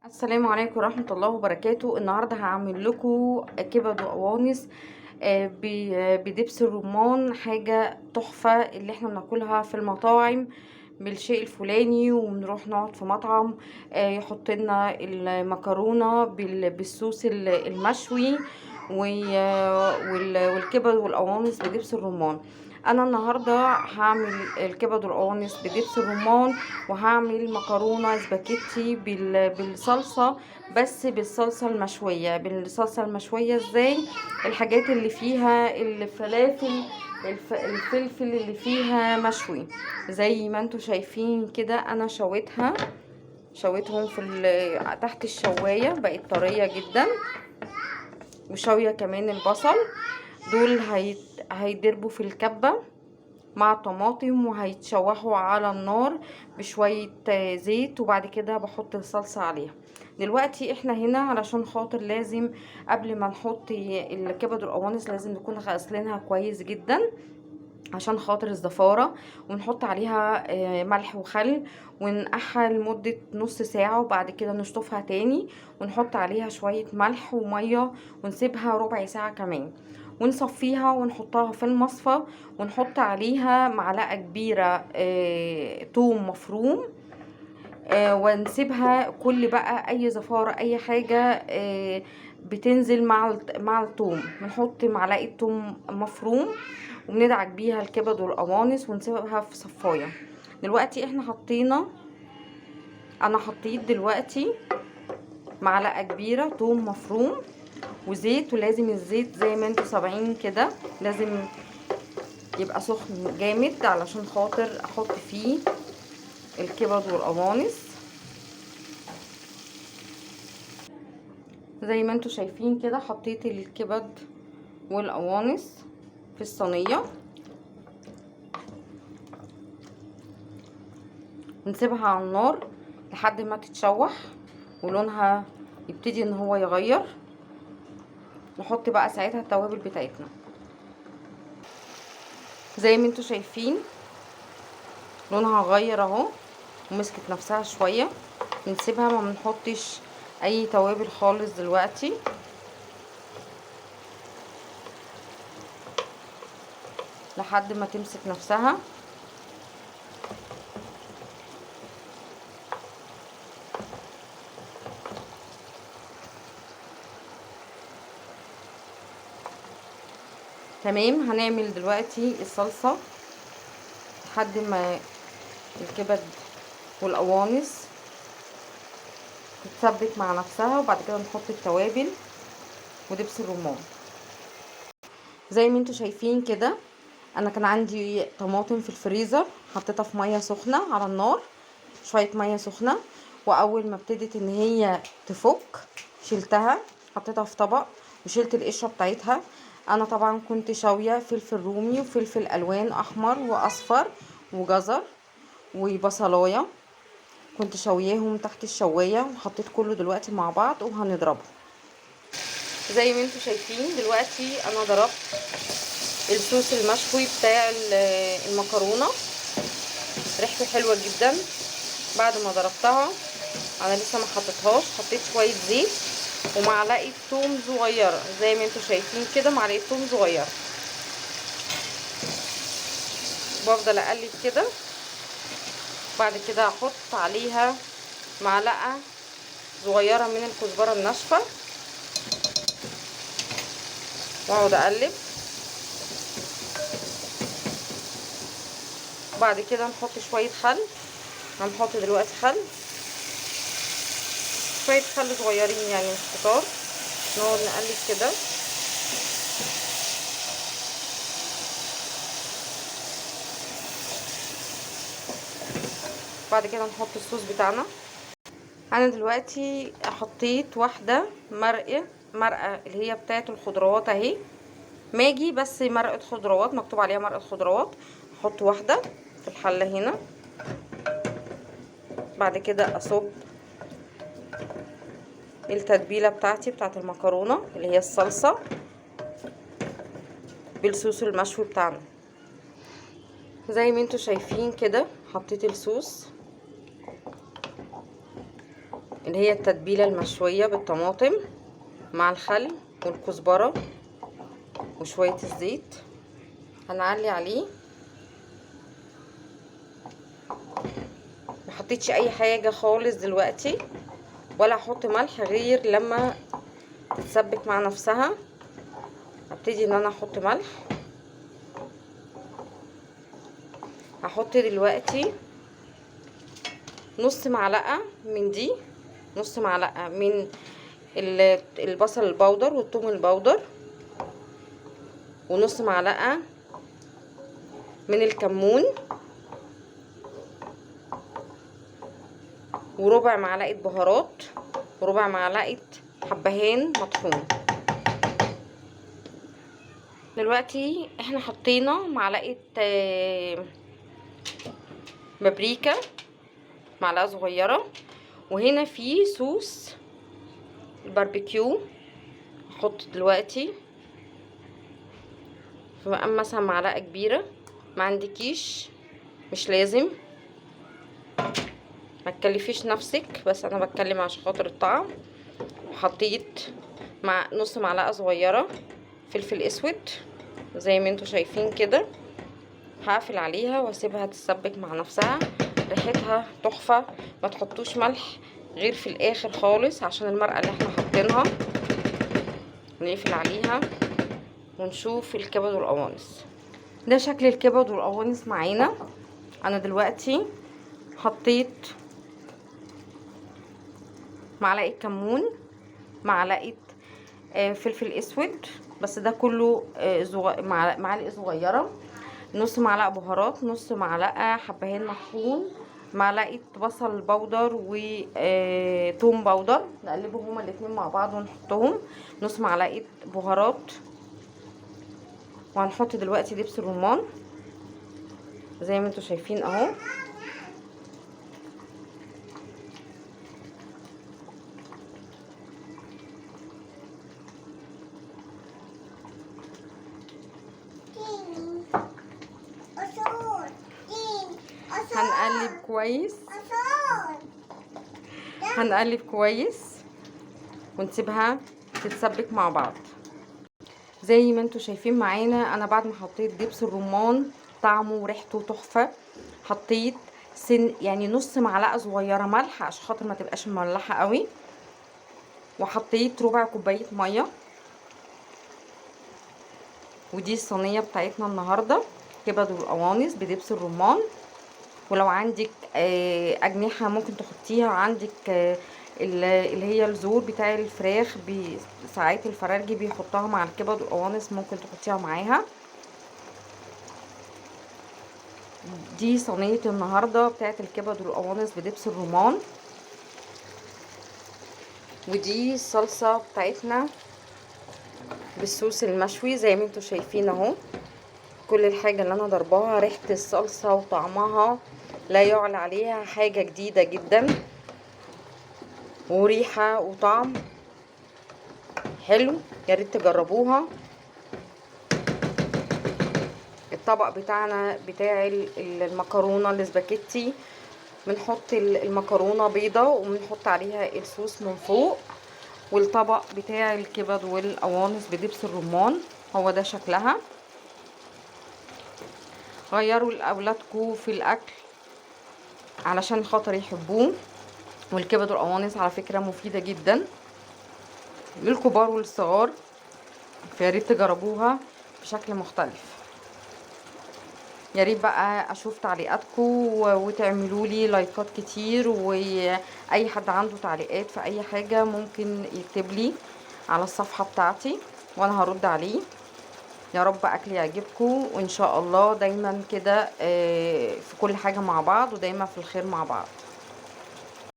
السلام عليكم ورحمة الله وبركاته. النهاردة هعمل لكم كبد وقوانص بدبس الرمان، حاجة تحفة اللي احنا بناكلها في المطاعم بالشيء الفلاني، ونروح نقعد في مطعم يحط لنا المكرونة بالصوص المشوي والكبد والقوانص بدبس الرمان. انا النهارده هعمل الكبد والقوانص بدبس الرمان، وهعمل مكرونه سباكيتي بالصلصه، بس بالصلصه المشويه. بالصلصه المشويه ازاي؟ الحاجات اللي فيها الفلافل، الفلفل اللي فيها مشوي زي ما انتوا شايفين كده. انا شويتهم في تحت الشوايه، بقت طرية جدا، وشوية كمان البصل. دول هيدربوا في الكبه مع الطماطم، وهيتشوحوا على النار بشوية زيت، وبعد كده بحط الصلصه عليها. دلوقتي احنا هنا علشان خاطر لازم قبل ما نحط الكبد والقوانص لازم نكون غسلينها كويس جدا عشان خاطر الزفارة، ونحط عليها ملح وخل، ونقعها لمدة نص ساعة، وبعد كده نشطفها تاني ونحط عليها شوية ملح ومية، ونسيبها ربع ساعة كمان، ونصفيها ونحطها في المصفى، ونحط عليها معلقة كبيرة توم مفروم، ونسيبها كل بقى اي زفارة اي حاجة بتنزل مع التوم. بنحط معلقة توم مفروم وبندعك بيها الكبد والقوانص ونسيبها في صفاية. دلوقتي احنا حطينا، انا حطيت دلوقتي معلقة كبيرة توم مفروم وزيت، ولازم الزيت زي ما انتوا سامعين كده لازم يبقى سخن جامد علشان خاطر احط فيه الكبد والقوانص. زي ما انتوا شايفين كده حطيت الكبد والقوانص في الصينية، ونسيبها على النار لحد ما تتشوح ولونها يبتدي ان هو يغير. نحط بقى ساعتها التوابل بتاعتنا. زي ما انتوا شايفين لونها غير اهو ومسكت نفسها شوية. بنسيبها، ما بنحطش اي توابل خالص دلوقتي. لحد ما تمسك نفسها. تمام. هنعمل دلوقتي الصلصة لحد ما الكبد والقوانص تتسبك مع نفسها، وبعد كده نحط التوابل ودبس الرمان. زي ما انتوا شايفين كده انا كان عندي طماطم في الفريزر، حطيتها في مية سخنة على النار، شوية مية سخنة، واول ما ابتدت ان هي تفك شلتها، حطيتها في طبق وشلت القشرة بتاعتها. انا طبعا كنت شاويه فلفل رومي وفلفل الوان احمر واصفر وجزر وبصلايه، كنت شوياهم تحت الشوايه، وحطيت كله دلوقتي مع بعض وهنضربه. زي ما انتوا شايفين دلوقتي انا ضربت الصوص المشوي بتاع المكرونه، ريحته حلوة جدا. بعد ما ضربتها انا لسه ما حطيتهاش، حطيت شوية زيت ومعلقة توم صغيرة زي ما انتوا شايفين كده، معلقه توم صغيرة. بفضل اقلب كده. بعد كده هحط عليها معلقه صغيرة من الكزبره الناشفه واقعد اقلب. بعد كده نحط شوية خل، هنحط دلوقتي خل، شوية خل صغيرين يعني مش كتار. نقعد نقلب كده. بعد كده نحط الصوص بتاعنا. انا دلوقتي حطيت واحدة مرقه اللي هي بتاعه الخضروات اهي، ماجي بس مرقه خضروات، مكتوب عليها مرقه خضروات. احط واحدة في الحلة هنا. بعد كده اصب التتبيله بتاعتي بتاعت المكرونه اللي هي الصلصه بالصوص المشوي بتاعنا. زي ما انتوا شايفين كده حطيت الصوص اللي هي التتبيله المشويه بالطماطم مع الخل والكزبره وشوية الزيت. هنعلي عليه، ما حطيتش اي حاجة خالص دلوقتي، ولا احط ملح غير لما تتسبك مع نفسها. هبتدي ان انا احط ملح. هحط دلوقتي نص معلقه من دي، نص معلقه من البصل البودر والثوم البودر، ونص معلقه من الكمون، وربع معلقه بهارات، وربع معلقه حبهان مطحون. دلوقتي احنا حطينا معلقه بابريكا، معلقه صغيرة، وهنا في صوص الباربيكيو. هحط دلوقتي في مقام مثلا معلقه كبيرة، ما عندكيش مش لازم، ما تكلفيش نفسك، بس انا بتكلم عشان خاطر الطعم. وحطيت مع نص معلقه صغيرة فلفل اسود زي ما انتوا شايفين كده. هقفل عليها واسيبها تتسبك مع نفسها، ريحتها تحفة. ما تحطوش ملح غير في الاخر خالص عشان المرقه اللي احنا حاطينها. نقفل عليها ونشوف الكبد والقوانص. ده شكل الكبد والقوانص معانا. انا دلوقتي حطيت معلقه كمون، معلقه فلفل اسود، بس ده كله معلقه صغيرة، نص معلقه بهارات، نص معلقه حبهان مطحون، معلقه بصل بودر وتوم بودر، نقلبهم هما الاتنين مع بعض ونحطهم، نص معلقه بهارات. وهنحط دلوقتي دبس الرمان زي ما انتوا شايفين اهو. هنقلب كويس، هنقلب كويس ونسيبها تتسبك مع بعض. زي ما انتوا شايفين معانا، انا بعد ما حطيت دبس الرمان طعمه وريحته تحفة. حطيت سن يعني نص معلقه صغيرة ملح عشان خاطر ما تبقاش مملحه قوي، وحطيت ربع كوباية مية. ودي الصينية بتاعتنا النهارده، كبد والقوانص بدبس الرمان. ولو عندك اجنحة ممكن تحطيها، عندك اللي هي الزور بتاع الفراخ، ساعات الفرارجي بيحطها مع الكبد والقوانص، ممكن تحطيها معاها. دي صينية النهارده بتاعت الكبد والقوانص بدبس الرمان. ودي الصلصه بتاعتنا بالصوص المشوي زي ما انتوا شايفين اهو. كل الحاجة اللي انا ضرباها، ريحه الصلصه وطعمها لا يعلى عليها، حاجة جديدة جدا، وريحه وطعم حلو، يا ريت تجربوها. الطبق بتاعنا بتاع المكرونه الاسباجيتي، بنحط المكرونه بيضة وبنحط عليها الصوص من فوق. والطبق بتاع الكبد والقوانص بدبس الرمان هو ده شكلها. غيروا لاولادكم في الاكل علشان خاطر يحبوه. والكبد والقوانص على فكرة مفيدة جدا للكبار والصغار، فياريت تجربوها بشكل مختلف. يا ريت بقى اشوف تعليقاتكم وتعملوا لي لايكات كتير، واي حد عنده تعليقات في اي حاجة ممكن يكتب لي على الصفحة بتاعتي وانا هرد عليه. يا رب اكل يعجبكم، وان شاء الله دايما كده في كل حاجة مع بعض، ودايما في الخير مع بعض.